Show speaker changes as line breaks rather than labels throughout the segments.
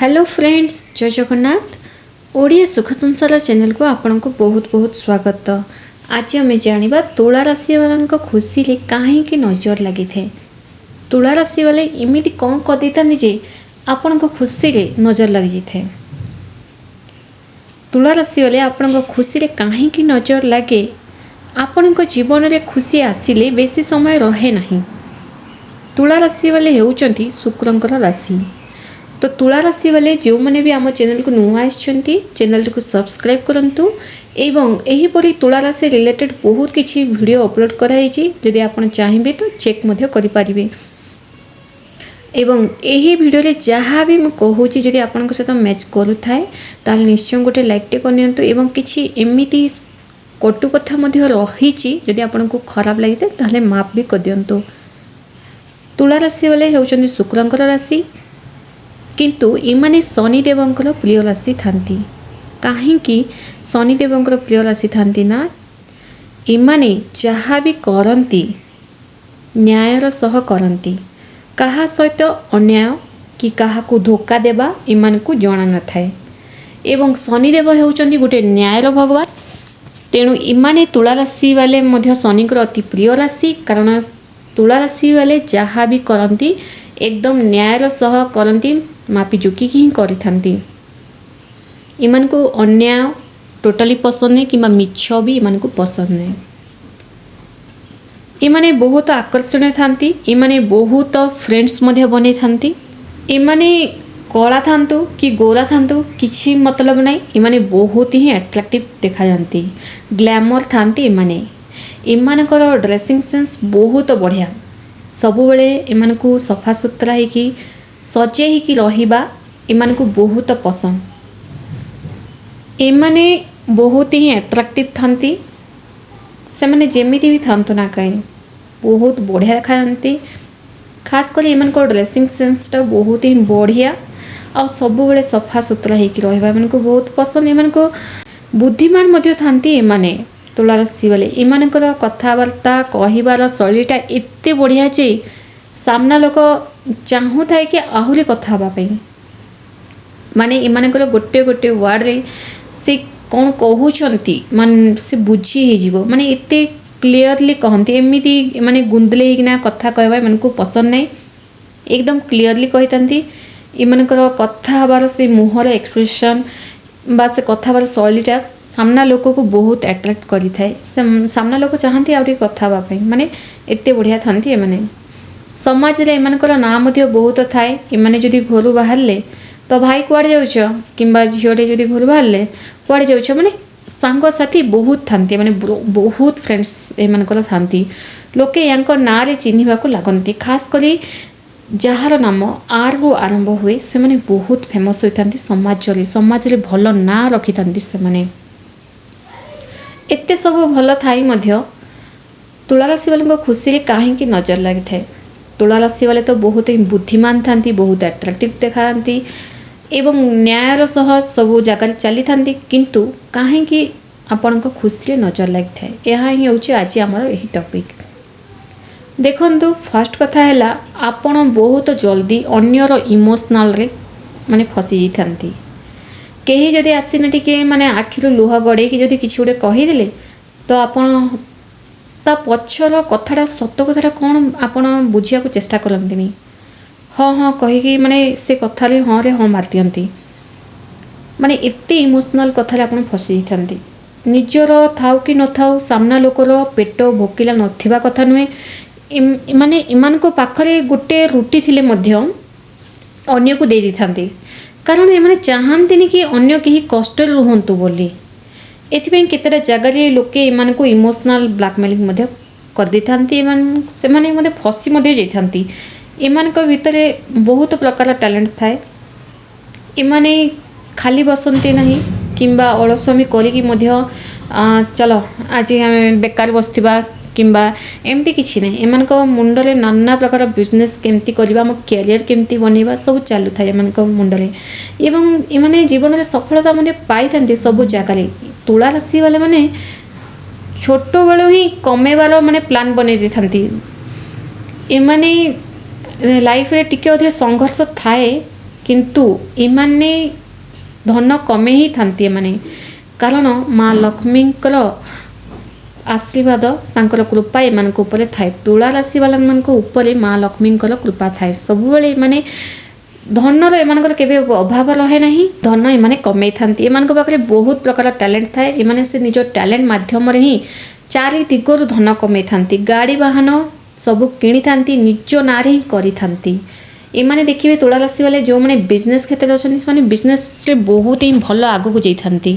Hello friends, ଜୟ ଜଗନ୍ନାଥ। ଓଡ଼ିଆ ସୁଖ ସଂସାର ଚ୍ୟାନେଲକୁ ଆପଣଙ୍କୁ ବହୁତ ବହୁତ ସ୍ୱାଗତ। ଆଜି ଆମେ ଜାଣିବା ତୁଳା ରାଶିବାଲାଙ୍କ ଖୁସିରେ କାହିଁକି ନଜର ଲାଗିଥାଏ। ତୁଳା ରାଶିବାଲେ ଏମିତି କ'ଣ କରିଦେଇଥାନ୍ତି ଯେ ଆପଣଙ୍କ ଖୁସିରେ ନଜର ଲାଗିଯାଇଥାଏ? ତୁଳା ରାଶିବାଲେ ଆପଣଙ୍କ ଖୁସିରେ କାହିଁକି ନଜର ଲାଗେ? ଆପଣଙ୍କ ଜୀବନରେ ଖୁସି ଆସିଲେ ବେଶୀ ସମୟ ରହେ ନାହିଁ। ତୁଳା ରାଶିବାଲେ ହେଉଛନ୍ତି ଶୁକ୍ରଙ୍କର ରାଶି। ତ ତୁଳା ରାଶିବାଲେ ଯେଉଁମାନେ ବି ଆମ ଚ୍ୟାନେଲକୁ ନୂଆ ଆସିଛନ୍ତି, ଚ୍ୟାନେଲଟିକୁ ସବସ୍କ୍ରାଇବ୍ କରନ୍ତୁ ଏବଂ ଏହିପରି ତୁଳା ରାଶି ରିଲେଟେଡ୍ ବହୁତ କିଛି ଭିଡ଼ିଓ ଅପଲୋଡ଼ କରାଯାଇଛି, ଯଦି ଆପଣ ଚାହିଁବେ ତ ଚେକ୍ ମଧ୍ୟ କରିପାରିବେ। ଏବଂ ଏହି ଭିଡ଼ିଓରେ ଯାହା ବି ମୁଁ କହୁଛି, ଯଦି ଆପଣଙ୍କ ସହିତ ମ୍ୟାଚ୍ କରୁଥାଏ, ତାହେଲେ ନିଶ୍ଚୟ ଗୋଟେ ଲାଇକ୍ଟେ କରିନିଅନ୍ତୁ। ଏବଂ କିଛି ଏମିତି କଟୁ କଥା ମଧ୍ୟ ରହିଛି, ଯଦି ଆପଣଙ୍କୁ ଖରାପ ଲାଗିଥାଏ ତାହେଲେ ମାଫ ବି କରିଦିଅନ୍ତୁ। ତୁଳା ରାଶି ବାଲେ ହେଉଛନ୍ତି ଶୁକ୍ରଙ୍କର ରାଶି, କିନ୍ତୁ ଏମାନେ ଶନିଦେବଙ୍କର ପ୍ରିୟ ରାଶି ଥାନ୍ତି। କାହିଁକି ଶନିଦେବଙ୍କର ପ୍ରିୟ ରାଶି ଥାନ୍ତି ନା, ଏମାନେ ଯାହା ବି କରନ୍ତି ନ୍ୟାୟର ସହ କରନ୍ତି। କାହା ସହିତ ଅନ୍ୟାୟ କି କାହାକୁ ଧୋକା ଦେବା ଏମାନଙ୍କୁ ଜଣା ନଥାଏ। ଏବଂ ଶନିଦେବ ହେଉଛନ୍ତି ଗୋଟେ ନ୍ୟାୟର ଭଗବାନ। ତେଣୁ ଏମାନେ ତୁଳା ରାଶି ବାଲେ ମଧ୍ୟ ଶନିଙ୍କର ଅତି ପ୍ରିୟ ରାଶି, କାରଣ ତୁଳା ରାଶି ବାଲେ ଯାହା ବି କରନ୍ତି ଏକଦମ ନ୍ୟାୟର ସହ କରନ୍ତି, ମାପି ଜୁକିକି ହିଁ କରିଥାନ୍ତି। ଏମାନଙ୍କୁ ଅନ୍ୟାୟ ଟୋଟାଲି ପସନ୍ଦ ନାହିଁ କିମ୍ବା ମିଛ ବି ଏମାନଙ୍କୁ ପସନ୍ଦ ନାହିଁ। ଏମାନେ ବହୁତ ଆକର୍ଷଣୀୟ ଥାନ୍ତି। ଏମାନେ ବହୁତ ଫ୍ରେଣ୍ଡସ୍ ମଧ୍ୟ ବନେଇଥାନ୍ତି। ଏମାନେ କଳା ଥାନ୍ତୁ କି ଗୋରା ଥାନ୍ତୁ, କିଛି ମତଲବ ନାହିଁ, ଏମାନେ ବହୁତ ହିଁ ଆଟ୍ରାକ୍ଟିଭ୍ ଦେଖାଯାଆନ୍ତି, ଗ୍ଲାମର ଥାନ୍ତି ଏମାନେ। ଏମାନଙ୍କର ଡ୍ରେସିଂ ସେନ୍ସ ବହୁତ ବଢ଼ିଆ। ସବୁବେଳେ ଏମାନଙ୍କୁ ସଫାସୁତୁରା ହେଇକି ସଜେଇ ହେଇକି ରହିବା ଏମାନଙ୍କୁ ବହୁତ ପସନ୍ଦ। ଏମାନେ ବହୁତ ହିଁ ଆଟ୍ରାକ୍ଟିଭ୍ ଥାନ୍ତି। ସେମାନେ ଯେମିତି ବି ଥାନ୍ତୁ ନା କାହିଁ, ବହୁତ ବଢ଼ିଆ ଦେଖାଯାଆନ୍ତି। ଖାସ କରି ଏମାନଙ୍କ ଡ୍ରେସିଂ ସେନ୍ସଟା ବହୁତ ହିଁ ବଢ଼ିଆ, ଆଉ ସବୁବେଳେ ସଫାସୁତୁରା ହେଇକି ରହିବା ଏମାନଙ୍କୁ ବହୁତ ପସନ୍ଦ। ଏମାନଙ୍କୁ ବୁଦ୍ଧିମାନ ମଧ୍ୟ ଥାନ୍ତି ଏମାନେ ତୁଳା ରାଶି ବାଲେ। ଏମାନଙ୍କର କଥାବାର୍ତ୍ତା କହିବାର ଶୈଳୀଟା ଏତେ ବଢ଼ିଆ ଯେ ସାମ୍ନା ଲୋକ ଚାହୁଁଥାଏ କି ଆହୁରି କଥା ହେବା ପାଇଁ। ମାନେ ଏମାନଙ୍କର ଗୋଟେ ଗୋଟେ ୱାର୍ଡ଼ରେ ସେ କ'ଣ କହୁଛନ୍ତି ମାନେ ସେ ବୁଝି ହେଇଯିବ, ମାନେ ଏତେ କ୍ଲିଅରଲି କହନ୍ତି। ଏମିତି ମାନେ ଗୁନ୍ଦଲେଇକିନା କଥା କହିବା ଏମାନଙ୍କୁ ପସନ୍ଦ ନାହିଁ, ଏକଦମ କ୍ଲିଅରଲି କହିଥାନ୍ତି। ଏମାନଙ୍କର କଥା ହେବାର ସେ ମୁହଁର ଏକ୍ସପ୍ରେସନ୍ ବା ସେ କଥା ହେବାର ଶୈଳୀଟା ସାମ୍ନା ଲୋକକୁ ବହୁତ ଆଟ୍ରାକ୍ଟ କରିଥାଏ। ସେ ସାମ୍ନା ଲୋକ ଚାହାନ୍ତି ଆଉ ଟିକେ କଥା ହେବା ପାଇଁ, ମାନେ ଏତେ ବଢ଼ିଆ ଥାନ୍ତି ଏମାନେ। ସମାଜରେ ଏମାନଙ୍କର ନାଁ ମଧ୍ୟ ବହୁତ ଥାଏ। ଏମାନେ ଯଦି ଘରୁ ବାହାରିଲେ ତ ଭାଇ କୁଆଡ଼େ ଯାଉଛ, କିମ୍ବା ଝିଅଟେ ଯଦି ଘରୁ ବାହାରିଲେ କୁଆଡ଼େ ଯାଉଛ, ମାନେ ସାଙ୍ଗସାଥି ବହୁତ ଥାନ୍ତି। ମାନେ ବହୁତ ଫ୍ରେଣ୍ଡସ୍ ଏମାନଙ୍କର ଥାନ୍ତି। ଲୋକେ ୟାଙ୍କ ନାଁରେ ଚିହ୍ନିବାକୁ ଲାଗନ୍ତି। ଖାସ କରି ଯାହାର ନାମ ଆର୍ରୁ ଆରମ୍ଭ ହୁଏ, ସେମାନେ ବହୁତ ଫେମସ୍ ହୋଇଥାନ୍ତି ସମାଜରେ, ସମାଜରେ ଭଲ ନାଁ ରଖିଥାନ୍ତି ସେମାନେ। ଏତେ ସବୁ ଭଲ ଥାଇ ମଧ୍ୟ ତୁଳା ରାଶିବାଲାଙ୍କ ଖୁସିରେ କାହିଁକି ନଜର ଲାଗିଥାଏ? ତୁଳା ରାଶିବାଲେ ତ ବହୁତ ହିଁ ବୁଦ୍ଧିମାନ ଥାନ୍ତି, ବହୁତ ଆଟ୍ରାକ୍ଟିଭ୍ ଦେଖାଯାଆନ୍ତି ଏବଂ ନ୍ୟାୟର ସହ ସବୁ ଜାଗାରେ ଚାଲିଥାନ୍ତି, କିନ୍ତୁ କାହିଁକି ଆପଣଙ୍କ ଖୁସିରେ ନଜର ଲାଗିଥାଏ? ଏହା ହିଁ ହେଉଛି ଆଜି ଆମର ଏହି ଟପିକ୍। ଦେଖନ୍ତୁ, ଫାର୍ଷ୍ଟ କଥା ହେଲା ଆପଣ ବହୁତ ଜଲ୍ଦି ଅନ୍ୟର ଇମୋସନାଲରେ ମାନେ ଫସି ଯାଇଥାନ୍ତି। କେହି ଯଦି ଆସିନେ ଟିକେ ମାନେ ଆଖିରୁ ଲୁହ ଗଡ଼େଇକି ଯଦି କିଛି ଗୋଟେ କହିଦେଲେ, ତ ଆପଣ ତା ପଛର କଥାଟା, ସତ କଥାଟା କ'ଣ ଆପଣ ବୁଝିବାକୁ ଚେଷ୍ଟା କରନ୍ତିନି। ହଁ ହଁ କହିକି ମାନେ ସେ କଥାରେ ହଁରେ ହଁ ମାରିଦିଅନ୍ତି। ମାନେ ଏତେ ଇମୋସନାଲ କଥାରେ ଆପଣ ଫସି ଯାଇଥାନ୍ତି। ନିଜର ଥାଉ କି ନଥାଉ, ସାମ୍ନା ଲୋକର ପେଟ ଭୋକିଲା ନଥିବା କଥା ନୁହେଁ, ମାନେ ଏମାନଙ୍କ ପାଖରେ ଗୋଟେ ରୁଟି ଥିଲେ ମଧ୍ୟ ଅନ୍ୟକୁ ଦେଇ ଦେଇଥାନ୍ତି, କାରଣ ଏମାନେ ଚାହାନ୍ତିନି କି ଅନ୍ୟ କେହି କଷ୍ଟରେ ରୁହନ୍ତୁ ବୋଲି। ଏଥିପାଇଁ କେତେଟା ଜାଗାରେ ଲୋକେ ଏମାନଙ୍କୁ ଇମୋସନାଲ ବ୍ଲାକମେଲିଂ ମଧ୍ୟ କରିଦେଇଥାନ୍ତି। ଏମାନେ ସେମାନେ ମଧ୍ୟ ଫସି ମଧ୍ୟ ଯାଇଥାନ୍ତି। ଏମାନଙ୍କ ଭିତରେ ବହୁତ ପ୍ରକାର ଟ୍ୟାଲେଣ୍ଟ ଥାଏ। ଏମାନେ ଖାଲି ବସନ୍ତି ନାହିଁ କିମ୍ବା ଅଳସୁଆମି କରିକି ମଧ୍ୟ ଚାଲ ଆଜି ଆମେ ବେକାର ବସିଥିବା କିମ୍ବା ଏମିତି କିଛି ନାହିଁ। ଏମାନଙ୍କ ମୁଣ୍ଡରେ ନାନା ପ୍ରକାର ବିଜନେସ୍ କେମିତି କରିବା, ଆମ କ୍ୟାରିୟର କେମିତି ବନେଇବା, ସବୁ ଚାଲୁଥାଏ ଏମାନଙ୍କ ମୁଣ୍ଡରେ ଏବଂ ଏମାନେ ଜୀବନରେ ସଫଳତା ମଧ୍ୟ ପାଇଥାନ୍ତି ସବୁ ଜାଗାରେ। ତୁଳା ରାଶି ବାଲା ମାନେ ଛୋଟବେଳୁ ହିଁ କମେଇବାର ମାନେ ପ୍ଲାନ୍ ବନେଇ ଦେଇଥାନ୍ତି। ଏମାନେ ଲାଇଫରେ ଟିକେ ଅଧିକ ସଂଘର୍ଷ ଥାଏ, କିନ୍ତୁ ଏମାନେ ଧନ କମେଇ ହିଁ ଥାନ୍ତି ଏମାନେ, କାରଣ ମା ଲକ୍ଷ୍ମୀଙ୍କର ଆଶୀର୍ବାଦ, ତାଙ୍କର କୃପା ଏମାନଙ୍କ ଉପରେ ଥାଏ। ତୁଳା ରାଶି ବାଲାମାନଙ୍କ ଉପରେ ମା ଲକ୍ଷ୍ମୀଙ୍କର କୃପା ଥାଏ ସବୁବେଳେ। ଏମାନେ ଧନର, ଏମାନଙ୍କର କେବେ ଅଭାବ ରହେ ନାହିଁ। ଧନ ଏମାନେ କମେଇଥାନ୍ତି। ଏମାନଙ୍କ ପାଖରେ ବହୁତ ପ୍ରକାର ଟ୍ୟାଲେଣ୍ଟ ଥାଏ। ଏମାନେ ସେ ନିଜ ଟ୍ୟାଲେଣ୍ଟ ମାଧ୍ୟମରେ ହିଁ ଚାରି ଦିଗରୁ ଧନ କମେଇଥାନ୍ତି। ଗାଡ଼ି ବାହନ ସବୁ କିଣିଥାନ୍ତି, ନିଜ ନାଁରେ ହିଁ କରିଥାନ୍ତି ଏମାନେ। ଦେଖିବେ, ତୁଳା ରାଶି ବାଲେ ଯେଉଁମାନେ ବିଜନେସ୍ କ୍ଷେତ୍ରରେ ଅଛନ୍ତି, ସେମାନେ ବିଜନେସ୍ରେ ବହୁତ ହିଁ ଭଲ ଆଗକୁ ଯାଇଥାନ୍ତି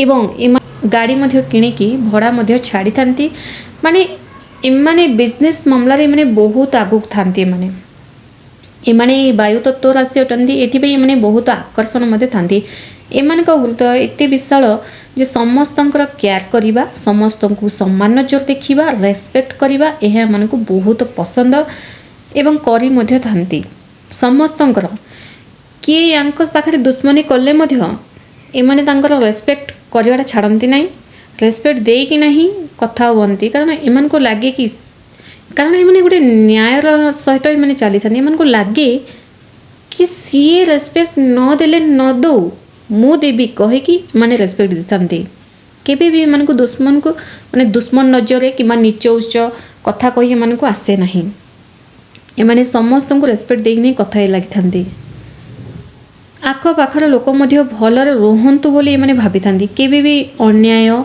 ଏବଂ ଏମାନେ ଗାଡ଼ି ମଧ୍ୟ କିଣିକି ଭଡ଼ା ମଧ୍ୟ ଛାଡ଼ିଥାନ୍ତି। ମାନେ ଏମାନେ ବିଜନେସ୍ ମାମଲାରେ ଏମାନେ ବହୁତ ଆଗକୁ ଥାନ୍ତି। ଏମାନେ ବାୟୁ ତତ୍ତ୍ୱ ରାଶି ଅଟନ୍ତି, ଏଥିପାଇଁ ଏମାନେ ବହୁତ ଆକର୍ଷଣ ମଧ୍ୟ ଥାନ୍ତି। ଏମାନଙ୍କ ହୃଦୟ ଏତେ ବିଶାଳ ଯେ ସମସ୍ତଙ୍କର କେୟାର କରିବା, ସମସ୍ତଙ୍କୁ ସମାନ ନଜର ଦେଖିବା, ରେସପେକ୍ଟ କରିବା, ଏହା ଏମାନଙ୍କୁ ବହୁତ ପସନ୍ଦ ଏବଂ କରି ମଧ୍ୟ ଥାନ୍ତି ସମସ୍ତଙ୍କର। କିଏ ୟାଙ୍କ ପାଖରେ ଦୁଶ୍ମନୀ କଲେ ମଧ୍ୟ ଏମାନେ ତାଙ୍କର ରେସପେକ୍ଟ କରିବାଟା ଛାଡ଼ନ୍ତି ନାହିଁ। ରେସପେକ୍ଟ ଦେଇକି ନାହିଁ କଥା ହୁଅନ୍ତି, କାରଣ ଏମାନଙ୍କୁ ଲାଗେ କି, କାରଣ ଏମାନେ ଗୋଟେ ନ୍ୟାୟର ସହିତ ଏମାନେ ଚାଲିଥାନ୍ତି। ଏମାନଙ୍କୁ ଲାଗେ କି ସିଏ ରେସପେକ୍ଟ ନ ଦେଲେ ନ ଦେଉ, ମୁଁ ଦେବି କହିକି ଏମାନେ ରେସପେକ୍ଟ ଦେଇଥାନ୍ତି। କେବେ ବି ଏମାନଙ୍କୁ ଦୁଶ୍ମନକୁ, ମାନେ ଦୁଶ୍ମନ ନଜରରେ କିମ୍ବା ନୀଚ ଉଚ୍ଚ କଥା କହି ଏମାନଙ୍କୁ ଆସେ ନାହିଁ। ଏମାନେ ସମସ୍ତଙ୍କୁ ରେସପେକ୍ଟ ଦେଇକି କଥା ହେଇ ଲାଗିଥାନ୍ତି। ଆଖପାଖର ଲୋକ ମଧ୍ୟ ଭଲରେ ରୁହନ୍ତୁ ବୋଲି ଏମାନେ ଭାବିଥାନ୍ତି। କେବେ ବି ଅନ୍ୟାୟ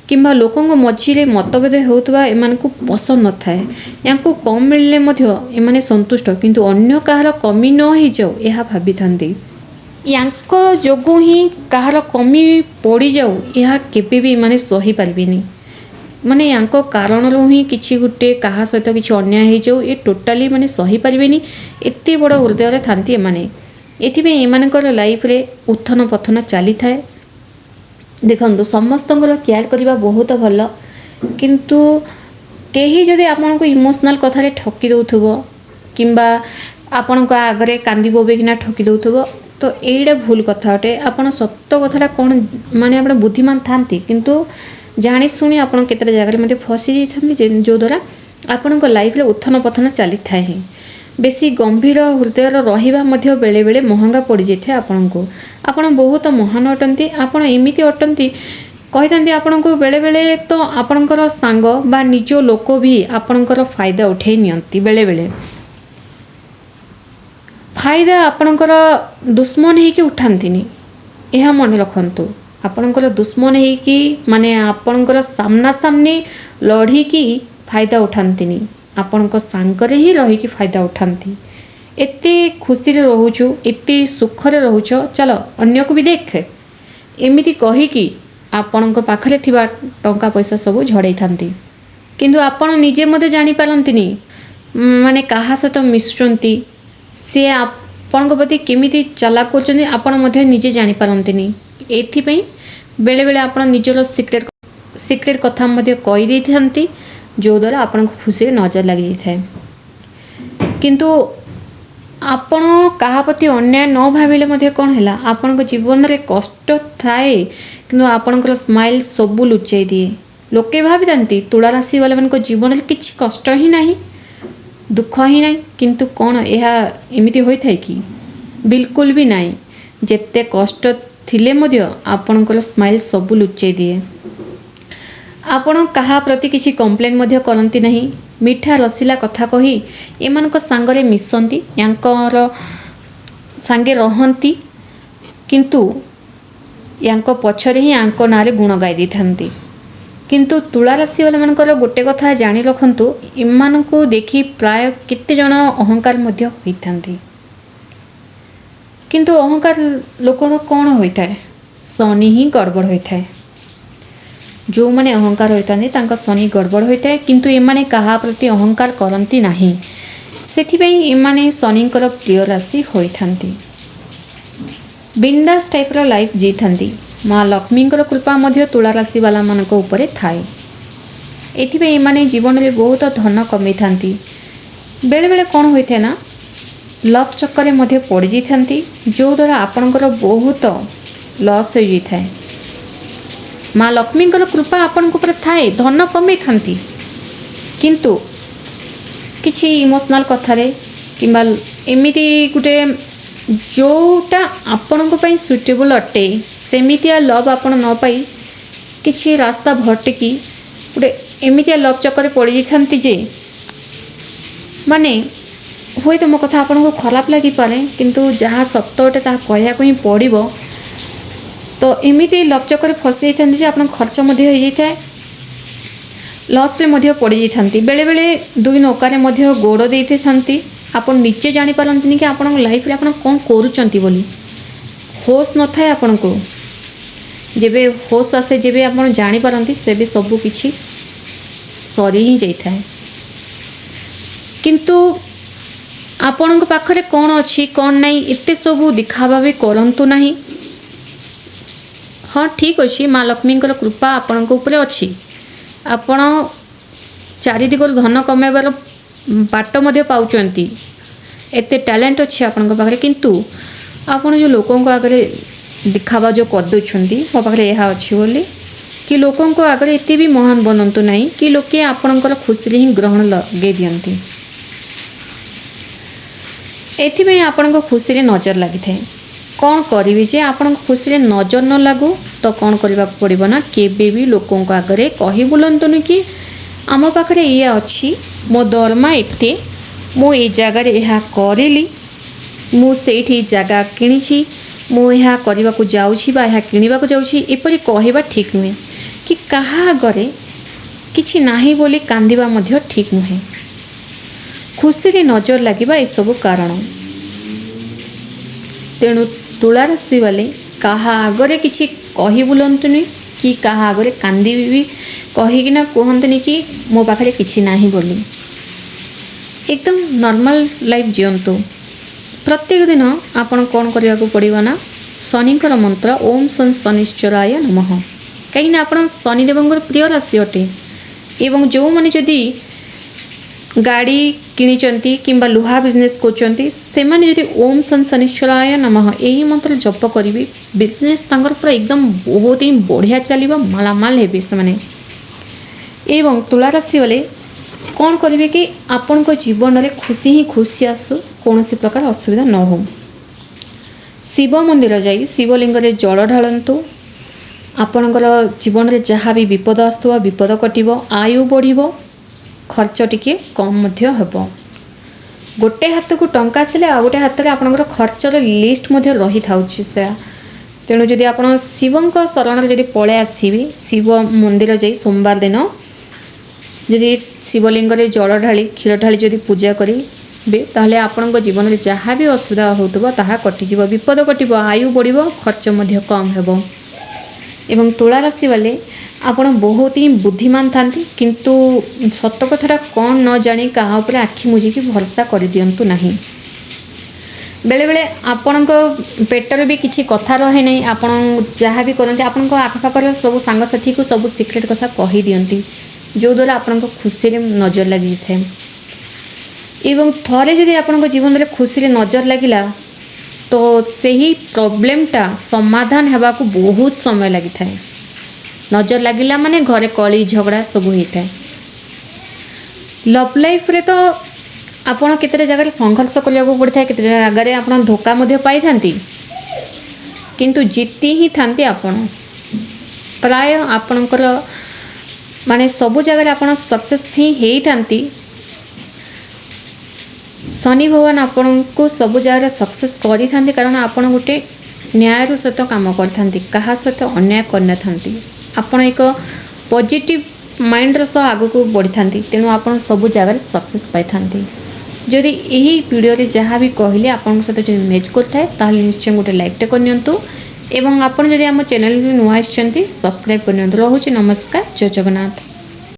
କିମ୍ବା ଲୋକଙ୍କ ମଝିରେ ମତଭେଦ ହେଉଥିବା ଏମାନଙ୍କୁ ପସନ୍ଦ ନଥାଏ। ୟାଙ୍କୁ କମ୍ ମିଳିଲେ ମଧ୍ୟ ଏମାନେ ସନ୍ତୁଷ୍ଟ, କିନ୍ତୁ ଅନ୍ୟ କାହାର କମି ନ ହେଇଯାଉ ଏହା ଭାବିଥାନ୍ତି। ୟାଙ୍କ ଯୋଗୁଁ ହିଁ କାହାର କମି ପଡ଼ିଯାଉ, ଏହା କେବେ ବି ଏମାନେ ସହିପାରିବେନି। ମାନେ ୟାଙ୍କ କାରଣରୁ ହିଁ କିଛି ଗୋଟେ କାହା ସହିତ କିଛି ଅନ୍ୟାୟ ହେଇଯାଉ, ଏ ଟୋଟାଲି ମାନେ ସହିପାରିବେନି। ଏତେ ବଡ଼ ହୃଦୟରେ ଥାନ୍ତି ଏମାନେ। ଏଥିପାଇଁ ଏମାନଙ୍କର ଲାଇଫରେ ଉତ୍ଥାନ ପତନ ଚାଲିଥାଏ। ଦେଖନ୍ତୁ, ସମସ୍ତଙ୍କର କେୟାର କରିବା ବହୁତ ଭଲ, କିନ୍ତୁ କେହି ଯଦି ଆପଣଙ୍କୁ ଇମୋସନାଲ୍ କଥାରେ ଠକି ଦେଉଥିବ କିମ୍ବା ଆପଣଙ୍କ ଆଗରେ କାନ୍ଦି ବୋବେଇକିନା ଠକି ଦେଉଥିବ, ତ ଏଇଟା ଭୁଲ କଥା ଅଟେ। ଆପଣ ସତ କଥାଟା କ'ଣ, ମାନେ ଆପଣ ବୁଦ୍ଧିମାନ ଥାନ୍ତି, କିନ୍ତୁ ଜାଣିଶୁଣି ଆପଣ କେତେଟା ଜାଗାରେ ମଧ୍ୟ ଫସି ଯାଇଥାନ୍ତି, ଯେଉଁଦ୍ୱାରା ଆପଣଙ୍କ ଲାଇଫରେ ଉତ୍ଥାନ ପତନ ଚାଲିଥାଏ ହିଁ। ବେଶୀ ଗମ୍ଭୀର ହୃଦୟର ରହିବା ମଧ୍ୟ ବେଳେବେଳେ ମହଙ୍ଗା ପଡ଼ିଯାଇଥାଏ ଆପଣଙ୍କୁ। ଆପଣ ବହୁତ ମହାନ ଅଟନ୍ତି। ଆପଣ ଏମିତି ଅଟନ୍ତି, କହିଥାନ୍ତି ଆପଣଙ୍କୁ, ବେଳେବେଳେ ତ ଆପଣଙ୍କର ସାଙ୍ଗ ବା ନିଜ ଲୋକ ବି ଆପଣଙ୍କର ଫାଇଦା ଉଠେଇ ନିଅନ୍ତି। ବେଳେବେଳେ ଫାଇଦା ଆପଣଙ୍କର ଦୁଶ୍ମନ ହେଇକି ଉଠାନ୍ତିନି, ଏହା ମନେ ରଖନ୍ତୁ। ଆପଣଙ୍କର ଦୁଶ୍ମନ ହେଇକି, ମାନେ ଆପଣଙ୍କର ସାମ୍ନାସାମ୍ନି ଲଢ଼ିକି ଫାଇଦା ଉଠାନ୍ତିନି, ଆପଣଙ୍କ ସାଙ୍ଗରେ ହିଁ ରହିକି ଫାଇଦା ଉଠାନ୍ତି। ଏତେ ଖୁସିରେ ରହୁଛୁ, ଏତେ ସୁଖରେ ରହୁଛ, ଚାଲ ଅନ୍ୟକୁ ବି ଦେଖ, ଏମିତି କହିକି ଆପଣଙ୍କ ପାଖରେ ଥିବା ଟଙ୍କା ପଇସା ସବୁ ଝଡ଼େଇଥାନ୍ତି। କିନ୍ତୁ ଆପଣ ନିଜେ ମଧ୍ୟ ଜାଣିପାରନ୍ତିନି, ମାନେ କାହା ସହିତ ମିଶୁଛନ୍ତି, ସିଏ ଆପଣଙ୍କ ପ୍ରତି କେମିତି ଚାଲାକ କରୁଛନ୍ତି, ଆପଣ ମଧ୍ୟ ନିଜେ ଜାଣିପାରନ୍ତିନି। ଏଥିପାଇଁ ବେଳେବେଳେ ଆପଣ ନିଜର ସିକ୍ରେଟ୍ କଥା ମଧ୍ୟ କହିଦେଇଥାନ୍ତି, ଯେଉଁଦ୍ୱାରା ଆପଣଙ୍କ ଖୁସିରେ ନଜର ଲାଗିଯାଇଥାଏ। କିନ୍ତୁ ଆପଣ କାହା ପ୍ରତି ଅନ୍ୟାୟ ନ ଭାବିଲେ ମଧ୍ୟ କ'ଣ ହେଲା, ଆପଣଙ୍କ ଜୀବନରେ କଷ୍ଟ ଥାଏ, କିନ୍ତୁ ଆପଣଙ୍କର ସ୍ମାଇଲ୍ ସବୁ ଲୁଚେଇ ଦିଏ। ଲୋକେ ଭାବିଥାନ୍ତି ତୁଳା ରାଶି ବାଲାମାନଙ୍କ ଜୀବନରେ କିଛି କଷ୍ଟ ହିଁ ନାହିଁ, ଦୁଃଖ ହିଁ ନାହିଁ, କିନ୍ତୁ କ'ଣ ଏହା ଏମିତି ହୋଇଥାଏ କି? ବିଲକୁଲ ବି ନାହିଁ। ଯେତେ କଷ୍ଟ ଥିଲେ ମଧ୍ୟ ଆପଣଙ୍କର ସ୍ମାଇଲ୍ ସବୁ ଲୁଚେଇ ଦିଏ। ଆପଣ କାହା ପ୍ରତି କିଛି କମ୍ପ୍ଲେନ୍ ମଧ୍ୟ କରନ୍ତି ନାହିଁ। ମିଠା ରସିଲା କଥା କହି ଏମାନଙ୍କ ସାଙ୍ଗରେ ମିଶନ୍ତି, ୟାଙ୍କର ସାଙ୍ଗେ ରହନ୍ତି, କିନ୍ତୁ ୟାଙ୍କ ପଛରେ ହିଁ ୟାଙ୍କ ନାଁରେ ଗୁଣ ଗାଇ ଦେଇଥାନ୍ତି। କିନ୍ତୁ ତୁଳା ରାଶି ବାଲାମାନଙ୍କର ଗୋଟେ କଥା ଜାଣି ରଖନ୍ତୁ, ଏମାନଙ୍କୁ ଦେଖି ପ୍ରାୟ କେତେ ଜଣ ଅହଙ୍କାର ମଧ୍ୟ ହୋଇଥାନ୍ତି। କିନ୍ତୁ ଅହଙ୍କାର ଲୋକର କ'ଣ ହୋଇଥାଏ? ଶନି ହିଁ ଗଡ଼ବଡ଼ ହୋଇଥାଏ। ଯେଉଁମାନେ ଅହଙ୍କାର ହୋଇଥାନ୍ତି, ତାଙ୍କ ଶନି ଗଡ଼ବଡ଼ ହୋଇଥାଏ। କିନ୍ତୁ ଏମାନେ କାହା ପ୍ରତି ଅହଙ୍କାର କରନ୍ତି ନାହିଁ, ସେଥିପାଇଁ ଏମାନେ ଶନିଙ୍କର ପ୍ରିୟ ରାଶି ହୋଇଥାନ୍ତି। ବିନ୍ଦାସ ଟାଇପ୍ର ଲାଇଫ୍ ଜିଇଥାନ୍ତି। ମା ଲକ୍ଷ୍ମୀଙ୍କର କୃପା ମଧ୍ୟ ତୁଳା ରାଶି ବାଲାମାନଙ୍କ ଉପରେ ଥାଏ। ଏଥିପାଇଁ ଏମାନେ ଜୀବନରେ ବହୁତ ଧନ କମେଇଥାନ୍ତି। ବେଳେବେଳେ କ'ଣ ହୋଇଥାଏ ନା, ଲଭ୍ ଚକ୍କରରେ ମଧ୍ୟ ପଡ଼ିଯାଇଥାନ୍ତି, ଯେଉଁଦ୍ୱାରା ଆପଣଙ୍କର ବହୁତ ଲସ୍ ହୋଇଯାଇଥାଏ। ମା ଲକ୍ଷ୍ମୀଙ୍କର କୃପା ଆପଣଙ୍କ ଉପରେ ଥାଏ, ଧନ କମେଇଥାନ୍ତି, କିନ୍ତୁ କିଛି ଇମୋସନାଲ୍ କଥାରେ କିମ୍ବା ଏମିତି ଗୋଟେ ଯେଉଁଟା ଆପଣଙ୍କ ପାଇଁ ସୁଇଟେବୁଲ୍ ଅଟେ ସେମିତିଆ ଲଭ୍ ଆପଣ ନ ପାଇ କିଛି ରାସ୍ତା ଭଟକି ଗୋଟେ ଏମିତିଆ ଲଭ୍ ଚକରେ ପଡ଼ିଯାଇଥାନ୍ତି ଯେ, ମାନେ ହୁଏତ ମୋ କଥା ଆପଣଙ୍କୁ ଖରାପ ଲାଗିପାରେ, କିନ୍ତୁ ଯାହା ସତ ଅଟେ ତାହା କହିବାକୁ ହିଁ ପଡ଼ିବ। ତ ଏମିତି ଲଭ୍ ଚକରେ ଫସି ଯାଇଥାନ୍ତି ଯେ ଆପଣଙ୍କ ଖର୍ଚ୍ଚ ମଧ୍ୟ ହେଇଯାଇଥାଏ, ଲସ୍ରେ ମଧ୍ୟ ପଡ଼ିଯାଇଥାନ୍ତି, ବେଳେବେଳେ ଦୁଇ ନୌକାରେ ମଧ୍ୟ ଗୋଡ଼ ଦେଇଥାନ୍ତି। ଆପଣ ନିଜେ ଜାଣିପାରନ୍ତିନି କି ଆପଣଙ୍କ ଲାଇଫ୍ରେ ଆପଣ କ'ଣ କରୁଛନ୍ତି ବୋଲି, ହୋସ୍ ନଥାଏ ଆପଣଙ୍କୁ। ଯେବେ ହୋସ୍ ଆସେ, ଯେବେ ଆପଣ ଜାଣିପାରନ୍ତି, ସେବେ ସବୁ କିଛି ସରି ହିଁ ଯାଇଥାଏ। କିନ୍ତୁ ଆପଣଙ୍କ ପାଖରେ କ'ଣ ଅଛି କ'ଣ ନାହିଁ ଏତେ ସବୁ ଦେଖାବା ବି କରନ୍ତୁ ନାହିଁ। ହଁ, ଠିକ୍ ଅଛି, ମା ଲକ୍ଷ୍ମୀଙ୍କର କୃପା ଆପଣଙ୍କ ଉପରେ ଅଛି, ଆପଣ ଚାରିଦିଗରୁ ଧନ କମାଇବାର ବାଟ ମଧ୍ୟ ପାଉଛନ୍ତି, ଏତେ ଟ୍ୟାଲେଣ୍ଟ ଅଛି ଆପଣଙ୍କ ପାଖରେ। କିନ୍ତୁ ଆପଣ ଯେଉଁ ଲୋକଙ୍କ ଆଗରେ ଦେଖାବା ଯେଉଁ କରିଦେଉଛନ୍ତି ମୋ ପାଖରେ ଏହା ଅଛି ବୋଲି, କି ଲୋକଙ୍କ ଆଗରେ ଏତେ ବି ମହାନ ବନନ୍ତୁ ନାହିଁ କି ଲୋକେ ଆପଣଙ୍କର ଖୁସିରେ ହିଁ ଗ୍ରହଣ ଲଗେଇ ଦିଅନ୍ତି। ଏଥିପାଇଁ ଆପଣଙ୍କ ଖୁସିରେ ନଜର ଲାଗିଥାଏ। କ'ଣ କରିବି ଯେ ଆପଣଙ୍କ ଖୁସିରେ ନଜର ନ ଲାଗୁ? ତ କ'ଣ କରିବାକୁ ପଡ଼ିବ ନା, କେବେ ବି ଲୋକଙ୍କ ଆଗରେ କହି ବୁଲନ୍ତୁନି କି ଆମ ପାଖରେ ଏଇଆ ଅଛି, ମୋ ଦରମା ଏତେ, ମୁଁ ଏଇ ଜାଗାରେ ଏହା କରିଲି, ମୁଁ ସେଇଠି ଜାଗା କିଣିଛି, ମୁଁ ଏହା କରିବାକୁ ଯାଉଛି ବା ଏହା କିଣିବାକୁ ଯାଉଛି। ଏପରି କହିବା ଠିକ୍ ନୁହେଁ କି କାହା ଆଗରେ କିଛି ନାହିଁ ବୋଲି କାନ୍ଦିବା ମଧ୍ୟ ଠିକ୍ ନୁହେଁ। ଖୁସିରେ ନଜର ଲାଗିବା ଏସବୁ କାରଣ। ତେଣୁ ତୁଳା ରାଶି ବାଲେ କାହା ଆଗରେ କିଛି କହି ବୁଲନ୍ତୁନି କି କାହା ଆଗରେ କାନ୍ଦି ବି କହିକିନା କୁହନ୍ତୁନି କି ମୋ ପାଖରେ କିଛି ନାହିଁ ବୋଲି। ଏକଦମ ନର୍ମାଲ ଲାଇଫ୍ ଜିଅନ୍ତୁ। ପ୍ରତ୍ୟେକ ଦିନ ଆପଣ କ'ଣ କରିବାକୁ ପଡ଼ିବ ନା, ଶନିଙ୍କର ମନ୍ତ୍ର ଓମ୍ ସନ୍ ଶନିଶ୍ଚରାୟ ନମଃ, କାହିଁକିନା ଆପଣ ଶନିଦେବଙ୍କର ପ୍ରିୟ ରାଶି ଅଟେ। ଏବଂ ଯେଉଁମାନେ ଯଦି ଗାଡ଼ି କିଣିଛନ୍ତି କିମ୍ବା ଲୁହା ବିଜନେସ୍ କରୁଛନ୍ତି, ସେମାନେ ଯଦି ଓମ୍ ସନ୍ ଶନିଶ୍ଚରାୟ ନମଃ ଏହି ମନ୍ତ୍ର ଜପ କରିବେ, ବିଜନେସ୍ ତାଙ୍କର ପୁରା ଏକଦମ ବହୁତ ହିଁ ବଢ଼ିଆ ଚାଲିବ, ମାଲାମାଲ ହେବେ ସେମାନେ। ଏବଂ ତୁଳା ରାଶି ବାଲେ କ'ଣ କରିବେ କି ଆପଣଙ୍କ ଜୀବନରେ ଖୁସି ହିଁ ଖୁସି ଆସୁ, କୌଣସି ପ୍ରକାର ଅସୁବିଧା ନ ହେଉ, ଶିବ ମନ୍ଦିର ଯାଇ ଶିବଲିଙ୍ଗରେ ଜଳ ଢାଳନ୍ତୁ। ଆପଣଙ୍କର ଜୀବନରେ ଯାହା ବି ବିପଦ ଆସୁଥିବ ବିପଦ କଟିବ, ଆୟୁ ବଢ଼ିବ, ଖର୍ଚ୍ଚ ଟିକେ କମ୍ ମଧ୍ୟ ହେବ। ଗୋଟେ ହାତକୁ ଟଙ୍କା ଆସିଲେ ଆଉ ଗୋଟେ ହାତରେ ଆପଣଙ୍କର ଖର୍ଚ୍ଚର ଲିଷ୍ଟ ମଧ୍ୟ ରହିଥାଉଛି ସେୟା। ତେଣୁ ଯଦି ଆପଣ ଶିବଙ୍କ ଶରଣରେ ଯଦି ପଳେଇ ଆସିବେ, ଶିବ ମନ୍ଦିର ଯାଇ ସୋମବାର ଦିନ ଯଦି ଶିବଲିଙ୍ଗରେ ଜଳ ଢାଳି କ୍ଷୀର ଢାଳି ଯଦି ପୂଜା କରିବେ, ତାହେଲେ ଆପଣଙ୍କ ଜୀବନରେ ଯାହା ବି ଅସୁବିଧା ହେଉଥିବ ତାହା କଟିଯିବ, ବିପଦ କଟିବ, ଆୟୁ ବଢ଼ିବ, ଖର୍ଚ୍ଚ ମଧ୍ୟ କମ୍ ହେବ। ଏବଂ ତୁଳା ରାଶି ବାଲେ ଆପଣ ବହୁତ ହିଁ ବୁଦ୍ଧିମାନ ଥାନ୍ତି, କିନ୍ତୁ ସତ କଥାଟା କ'ଣ ନ ଜାଣି କାହା ଉପରେ ଆଖି ମୁଜିକି ଭରସା କରିଦିଅନ୍ତୁ ନାହିଁ। ବେଳେବେଳେ ଆପଣଙ୍କ ପେଟରେ ବି କିଛି କଥା ରହେ ନାହିଁ, ଆପଣ ଯାହା ବି କରନ୍ତି ଆପଣଙ୍କ ଆଖପାଖର ସବୁ ସାଙ୍ଗସାଥିକୁ ସବୁ ସିକ୍ରେଟ୍ କଥା କହିଦିଅନ୍ତି, ଯେଉଁଦ୍ୱାରା ଆପଣଙ୍କ ଖୁସିରେ ନଜର ଲାଗିଯାଇଥାଏ। ଏବଂ ଥରେ ଯଦି ଆପଣଙ୍କ ଜୀବନରେ ଖୁସିରେ ନଜର ଲାଗିଲା ତ ସେହି ପ୍ରୋବ୍ଲେମଟା ସମାଧାନ ହେବାକୁ ବହୁତ ସମୟ ଲାଗିଥାଏ। ନଜର ଲାଗିଲା ମାନେ ଘରେ କଳି ଝଗଡ଼ା ସବୁ ହେଇଥାଏ। ଲଭ୍ ଲାଇଫ୍ରେ ତ ଆପଣ କେତେଟା ଜାଗାରେ ସଂଘର୍ଷ କରିବାକୁ ପଡ଼ିଥାଏ, କେତେଟା ଜାଗାରେ ଆପଣ ଧୋକା ମଧ୍ୟ ପାଇଥାନ୍ତି, କିନ୍ତୁ ଜିତି ହିଁ ଥାନ୍ତି ଆପଣ। ପ୍ରାୟ ଆପଣଙ୍କର ମାନେ ସବୁ ଜାଗାରେ ଆପଣ ସକ୍ସେସ୍ ହିଁ ହେଇଥାନ୍ତି। ଶନି ଭଗବାନ ଆପଣଙ୍କୁ ସବୁ ଜାଗାରେ ସକ୍ସେସ୍ କରିଥାନ୍ତି, କାରଣ ଆପଣ ଗୋଟେ ନ୍ୟାୟର ସହିତ କାମ କରିଥାନ୍ତି, କାହା ସହିତ ଅନ୍ୟାୟ କରିନଥାନ୍ତି। ଆପଣ ଏକ ପଜିଟିଭ୍ ମାଇଣ୍ଡର ସହ ଆଗକୁ ବଢ଼ିଥାନ୍ତି, ତେଣୁ ଆପଣ ସବୁ ଜାଗାରେ ସକ୍ସେସ୍ ପାଇଥାନ୍ତି। ଯଦି ଏହି ଭିଡ଼ିଓରେ ଯାହା ବି କହିଲେ ଆପଣଙ୍କ ସହିତ ଯଦି ମ୍ୟାଚ୍ କରିଥାଏ, ତାହେଲେ ନିଶ୍ଚୟ ଗୋଟେ ଲାଇକ୍ଟେ କରିନିଅନ୍ତୁ, ଏବଂ ଆପଣ ଯଦି ଆମ ଚ୍ୟାନେଲରେ ନୂଆ ଆସିଛନ୍ତି ସବସ୍କ୍ରାଇବ୍ କରିନିଅନ୍ତୁ। ରହୁଛି, ନମସ୍କାର, ଜୟ ଜଗନ୍ନାଥ।